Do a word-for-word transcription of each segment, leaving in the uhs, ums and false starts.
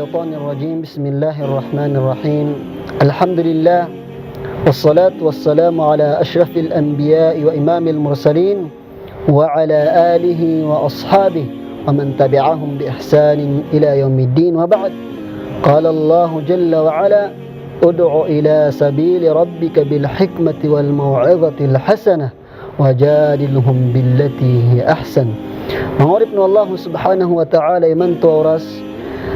الشيطان الرجيم. بسم الله الرحمن الرحيم. الحمد لله، والصلاة والسلام على أشرف الأنبياء وإمام المرسلين، وعلى آله وأصحابه ومن تبعهم بإحسان إلى يوم الدين، وبعد. قال الله جل وعلا: ادع إلى سبيل ربك بالحكمة والموعظة الحسنة وجادلهم بالتي هي أحسن. Manga oripn o Allah subhanahu wa ta'ala, imanto a oras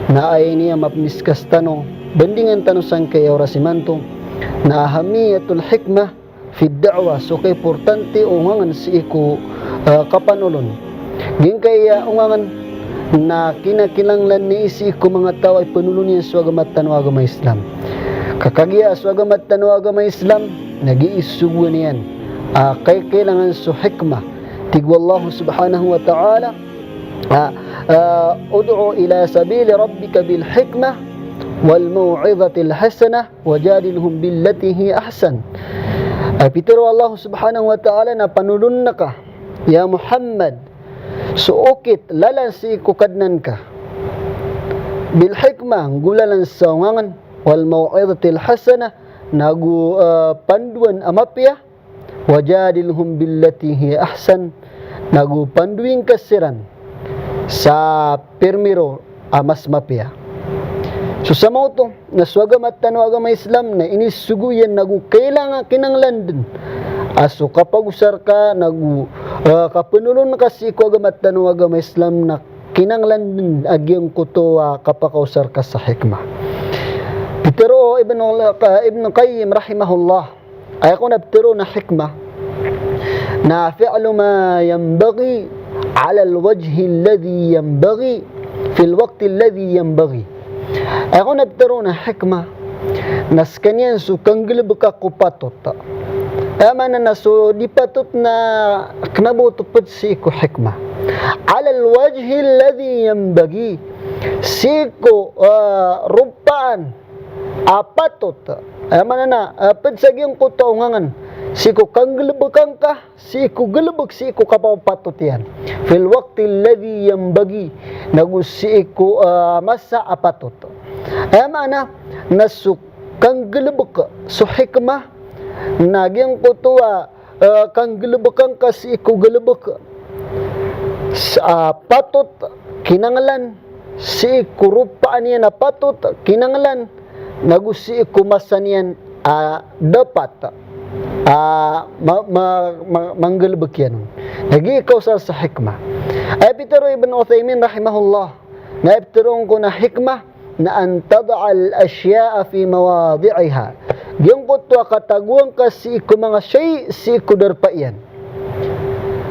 na aya niyan mapmiskas tano, bandingan tano sangkai a oras imanto, na ahamiyatul hikmah fi da'wah, so kaimportante o ongangn sii ko, ah, kapanolon. Giyangkaya ongangn na kinakinanglan iyan sii ko manga taw a ipanolon iyan so agama tano a agama Islam. Ka kagiya so agama tano a agama Islam na giya isogoan iyan a kailangan so hikmah. Tig o Allah subhanahu wa ta'ala, ah, ah, "Ud'u ila sabili rabbika bil hikmah wal maw'izatil hasanah wajadilhum billati hiya ahsan." Ay pitharo o Allah subhanahu wa ta'ala na panolon ka, ya Muhammad, so okit lalan sii ko Kadnan ka. Bil hikmah, go lalan sa ongangn, wal maw'izatil hasanah, nago, ah, pandoan a mapiya, wajadilhum billati hiya ahsan, nago pandoing ka siran sa pirmiro a mas mapiya. So samaoto, na so agama tano a agama Islam na inisogo iyan nago kailangan kinanglan dn a so kapagosar ka nago, ah, kapanolon ka sii ko agama tano a agama Islam na kinanglan dn a giyangkoto a kapakaosar ka sa hikmah. Pitharo o Ibn, Ibn Qayyim rahimahullah, aya kon a pitharo on a hikmah na fi'lu ma yanbaghi ala al-wajhi alladhi yanbaghi fil waqti alladhi yanbaghi. Aya kon a pitharo on a hikmah na skaniyan so kanggalbka ko patot. Aya maana na so di patot na kna bo oto pd sii ko hikmah. Ala al-wajhi alladhi yanbaghi, sii ko, ah, ropaan a patot. Aya maana na, ah, pd sa giyangkoto a ongangn sii ko kanggalbka ngka sii ko galbk sii ko kapapatot iyan. Fil waqti alladhi yanbaghi, nago sii ko, ah, masa a patot. Aya maana na so kanggalbk, so hikmah, na giyangkoto a, ah, kanggalbka ngka sii ko galbk sa, ah, patot kinanglan, sii ko ropaan iyan a patot kinanglan, nago sii ko masa niyan a dapat a ma-, ma-, ma-, manggalbk iyan on. Na giya i kaosar sa hikmah. Aya pitharo o Ibn Uthaymin rahimahullah, na aya pitharo on ko na hikmah na an tada'al ashya'a fi mawadi'iha. Giyangkoto a katagoan ka sii ko manga shay' sii ko darpa iyan.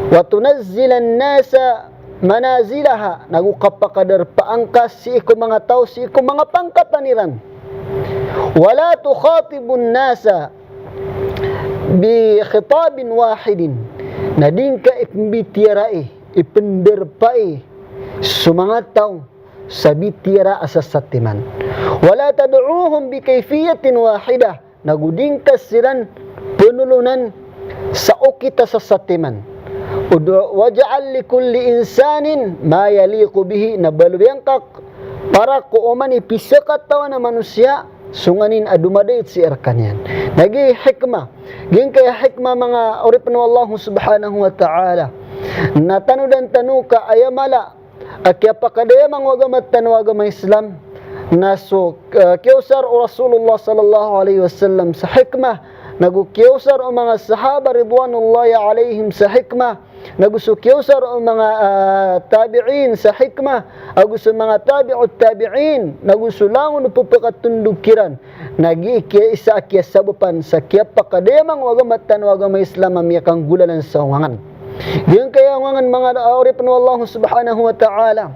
Wa tunazzilan nasa manazilaha, nago kapakadarpaan ka sii ko manga taw sii ko manga pangkatan iran. Wala tukhatibun nasa bi khitabin wahidin, na di ngka ipmbitiyarai, ipndarpai so manga taw sa bitiyara a sasatiman. Wala tad'uhum bi kayfiyatin wahidah, nago di ngka siran pnolonan sa okit a sasatiman. Ud'u, waj'al li kulli insanin ma yaliqu bihi, na baloy angka para ko oman i pisakatawan a manosiya so nganin a domadait sii rkaniyan. Na giya i hikmah. Giyangkaya hikmah, manga oripn o Allah subhanahu wa ta'ala, na tanodan tano ka aya mala a kiyapakadayamang o agama tano a agama Islam na so, ah, kiyaosar o Rasulullah sallallahu alaihi wasallam sa hikmah, nago kiyaosar o manga sahaba ridwanullahi alaihim sa hikmah, nago so kiyaosar o manga, ah, tabi'in sa hikmah, ago so manga tabi'ut tabi'in, nago so langon o pphakatondog kiran. Na giya i kiya isa a kiyasabapan sa kiyapakadayamang o agama tano a agama Islam a miyakanggolalan sa ongangn. Giyangkaya ongangn, manga oripn o Allah subhanahu wa ta'ala,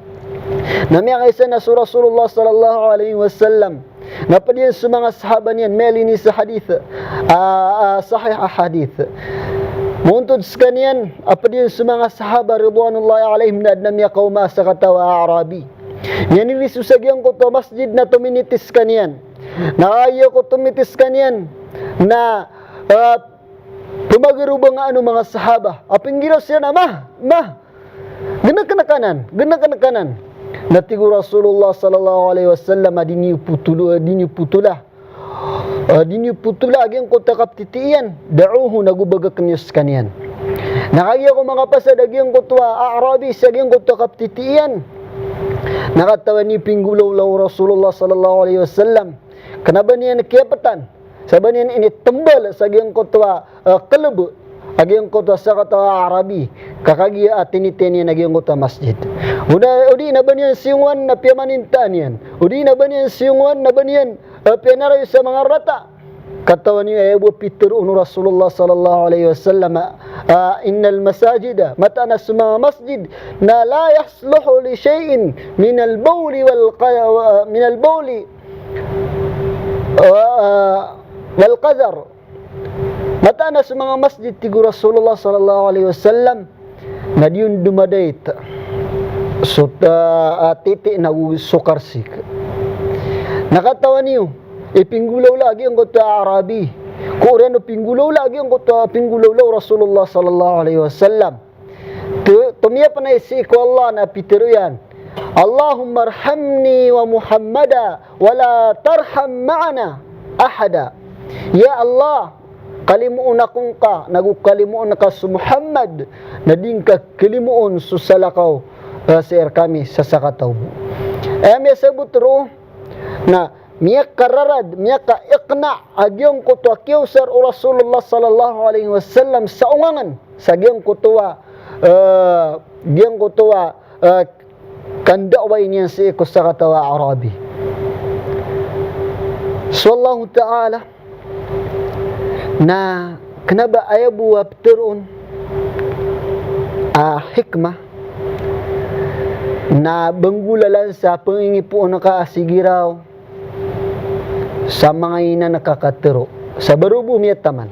na miyakaisa na so Rasulullah sallallahu alaihi wasallam, na pd iyan so manga sahaba niyan, miyalini sa hadith, ah, ah, sahih a hadith. Montod skaniyan a pd iyan so manga sahaba ridwanullahi alaihim na adn a miyakaoma a sakataw a Arabi. Miyaniris sa giyangkoto a masjid na tominiti skaniyan. Na aya ko tomiti skaniyan na, ah, pmagarobang o manga sahaba a pinggiraw siran a, "Ma, ma, gnaknakanan, gnaknakanan." Na tig o Rasulullah sallallahu alaihi wasallam a di niyo potolo-, di niyo potola. Ah, di niyo potola a giyangkoto a kaptiti iyan. Da'uhu, na go bagakn iyo skaniyan. Na kagiya ko makapasad a giyangkoto a A'rabi sa giyangkoto a kaptiti iyan. Na katawan iyo, pinggolawla o Rasulullah sallallahu alaihi wasallam. Kna ba niyan kiyaptan. Sa ba niyan initmbal sa giyangkoto a, eh, klb a giyangkoto a sakataw a Arabi, ka kagiya a tiniti niyan a giyangkoto a masjid. O da, o di na ba niyan siyongowan na piyamanintaan iyan. O di na ba niyan siyongowan na ba niyan, eh, piyanarayo sa manga rata. Katawan iyo, aya bo a pitharo o Rasulullah sallallahu alaihi wasallam, ah, "Innal masajida," mataan a so manga masjid, na "la yasluhu li shay'in minal bawli wal qa-, wa-, minal bawli ah, wal qadhar." Mataan a so manga masjid, tig o Rasulullah sallallahu alaihi wasallam, na di on domadait so, ah, ah, titi na go so karsik. Na katawan iyo, ipinggolawla a giyangkoto a Arabi. Ko oriyan o pinggolawla a giyangkoto a pinggolawla o Rasulullah sallallahu alaihi wasallam. To-, tomiyapnay sii ko Allah na pitharo iyan, "Allahumma arhamni wa Muhammada wa la tarham ma'ana ahada." Ya Allah, kalimoon ako ngka, na go kalimoon ka so Muhammad, na di ngka kalimoon so salakaw, eh, sii rkami sa sakataw bo. Aya miyasabot roo, na miyakararad, miyakaiqna a giyangkoto a kiyaosar o Rasulullah sallallahu alaihi wasallam sa ongangn, sa giyangkoto a, eh, giyangkoto a, eh, kanda'wai niyan sii ko sakataw a Arabi. So Allahu Ta'ala, na kna ba aya bo a ptharoon a hikmah, na ba nggolalan sa pngingipoon ka a sigiraw sa manga inan ka katharo. Sa baro bo miyataman.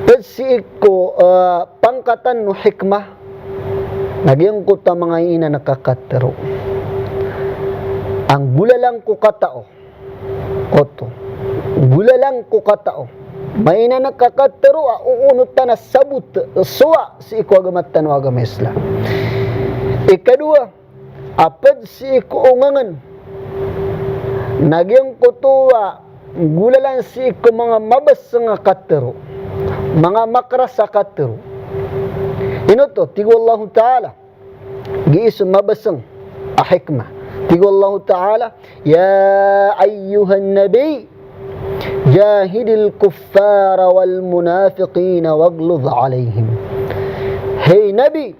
Pd sii ko, eh, pangkatan o hikmah, na giyangkoto a manga inan ka katharo. Ang golalan ko katao. Oto. Golalan ko katao. Manga inan ka katharo a oonot tano a sabot, sowa sii ko agama tano a agama Islam. Ikadowa, a pd sii ko ongangn, na giyangkoto a golalan sii ko manga mabasng a katharo, manga makras a katharo. Ino oto, tig o Allahu Ta'ala, gii so mabasng a hikmah. Tig o Allahu Ta'ala, "Ya ayyuhan nabi, jahidil kuffara wal munafiqina waghluz alaihim." Hay Nabi,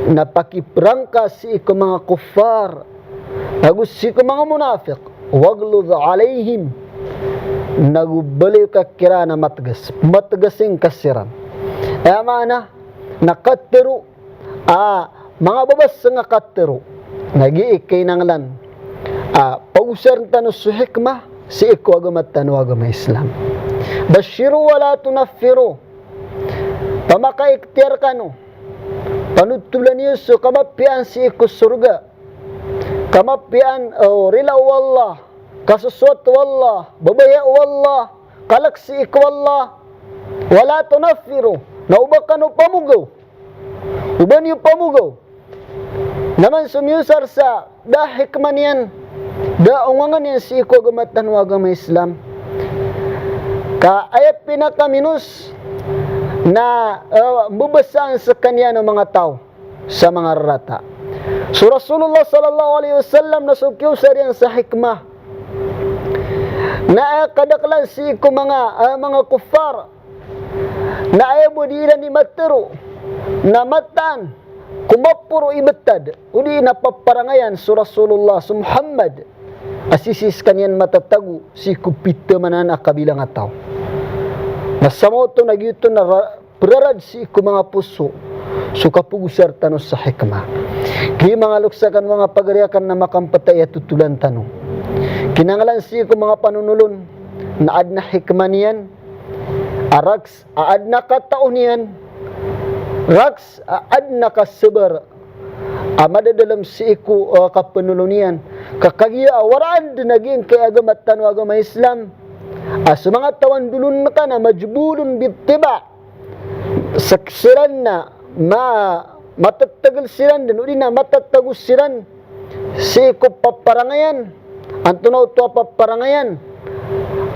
na pakiprang ka sii ko manga kuffar, na go sii ko manga munafiq, waghluz alaihim, na go baloy ka kiran a matgas, matgasing ka siran. Aya maana, na katharo a manga babasng a katharo, na gii kinanglan a pagosarn tano so hikmah sii ko agama tano a agama Islam. Bashiru wa la tunaffiru. Pamakaiktiyar kano, panotolan iyo so kamapiyaan sii ko sorga, kamapiyaan o rila o Allah, kasosoat o Allah, babaya o Allah, kalk sii ko Allah. Wa la tunaffiru, na oba kano pamogaw. Oba niyo pamogaw. Na man so miyosar sa da hikmah niyan, da ongangn iyan sii ko agama tano a agama Islam, ka aya pinakaminos na, eh, mbabasaan skaniyan o manga taw sa manga rarata. So Rasulullah sallallahu alaihi wasallam na so kiyaosar iyan sa hikmah, na aya kadaklan sii ko manga, eh, manga kuffar, na aya bo di iran di matharo, na mataan ko maporo i btad, odi na paparangayan so Rasulullah, so Muhammad, a sii skaniyan matatago sii ko pithamanan a kabilang a taw. Na samaoto na giyoto na ra-, prarad sii ko manga poso so kapagosar tano sa hikmah. Gii manga loks akn, manga pagari akn, na makampatay a totolan tano. Kinanglan sii ko manga panonolon na adn a hikmah niyan, a rakhs a adn a katao niyan, rakhs a adn a kasabar a madadalm sii ko, eh, kapanolon iyan. Ka kagiya a waraan dn a giyangkai a agama tano a agama Islam a so manga taw a ndolon ka na majbulun bittiba. Sii siran na ma-, matatagel siran den, odi na matatago siran sii ko paparangayan. Antonaa oto a paparangayan?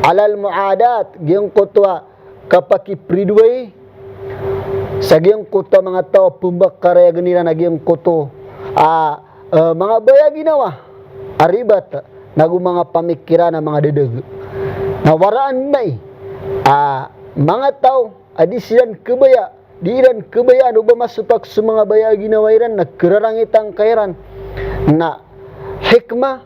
Alal mu'adat, giyangkoto a kapakipridoay sa giyangkoto a manga taw a pembakarayagen iran a giyangkoto a, eh, manga baya a ginawa a ribat, nago manga pamikiran a manga dadag. Na waraan mai a manga taw a di siran kebaya, di iran kebayaan o ba masopak so manga baya a ginawa iran na kerarangit angka iran. Na hikmah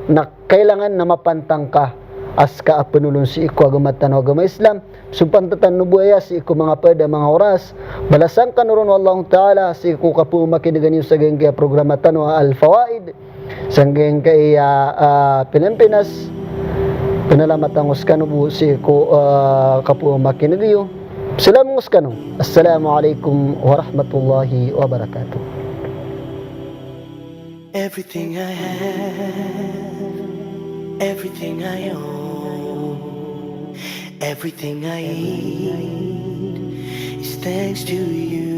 na kailangan na mapantang ka a seka a penolon sii ko agama tano a agama Islam. Sompatan tano bo aya sii ko manga ped a manga oras. Balasan kano ron o Allahu Ta'ala sii ko kapemakinegan iyo sa giyangkaya programa tano a Al-Fawaid. Sa giyangkaya, ah, ah, Pilimpinas. Penalamatan ko sekano bo sii ko, ah, kapemakineg iyo. Salam ko sekano. Assalamu alaikum warahmatullahi wabarakatuh. Everything I have, everything I own, everything I eat is thanks to you.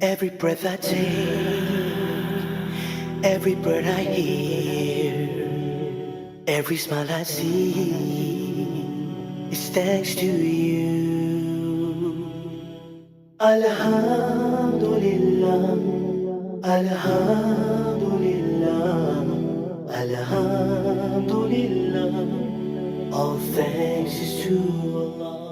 Every breath I take, every bird I hear, every smile I see is thanks to you. Alhamdulillah, Alhamdulillah, Alhamdulillah. All thanks is to Allah.